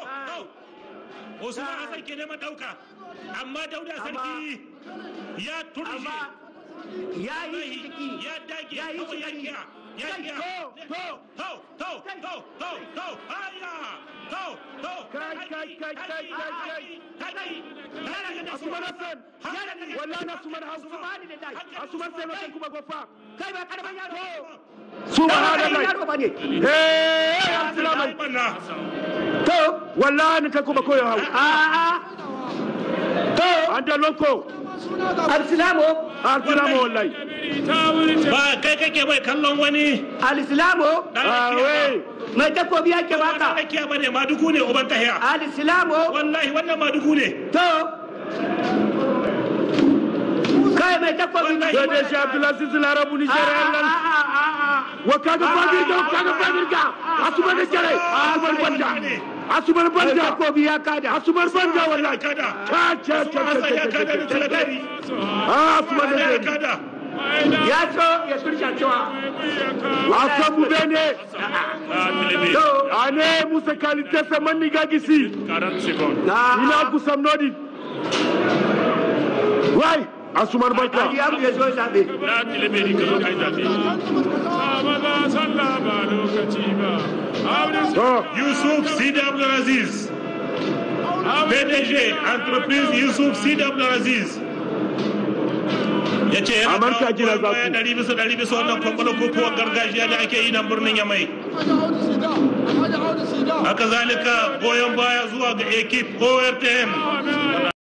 To, Usman Hassan ke neman dauka, amma Dauda Sarki ya turje. Ya yi ciki. Ya dage, Ya yi kawai ya ciki. kiya, ya kiya. To, To, to, to, to, to, haya, to, to. Kai, kai, kai, kai, kai, kai. Kai, Asuman Hassan, wallahi na Asuman Hausa. Asuman sai na kuma gofa. Kai ba karamin yaro. Subhanallah. Yaro ba ne. Eh, Abdulrahman. To, Wallahi ni kai kuma koyo hau. a a. To, Anda lonko. Al-Islamu, Abdulrahman wallahi. Ba kai kake mai kallon wani Al-Islamu, dan Ah, rakiya ba. wai. mai takobi yake Ba dan baka. rakiya bane, madugu ne uban tahiya. Al-Islamu, Wallahi wannan madugu ne. to. Kai mai takobi. PDG Abdulaziz Larabu Nigeria. A a a a. Wa kaga bagirga, wa kaga bagirga. Asuman da jare, Asuman banda. Asuman Mai banda. takobi ya kada. Asuman banda wallahi. Kada. Cha cha cha Hassan ya cha kada da cha. talabari. Ah, Asuman da Ya jare. kada. Ya so ya tursha cewa. Asabu bene. To, Ane Musa kalite samanni gagisi. 40 secondes. Ina kusam nodi. Wai, Asuman barka. Ali Abu ya zo zabe. Na tilibiri ka zo kai zabe. To, Youssouf Sidi Abdelaziz. PDG entreprise Youssouf Sidi Abdelaziz. Ya ce yana Amurka kawo jira goyon za ku. baya 100% wannan kwamfani kokowar gargajiya da ake yi nan birnin Yamai. Haka zalika goyon baya zuwa ga ekip ORTM.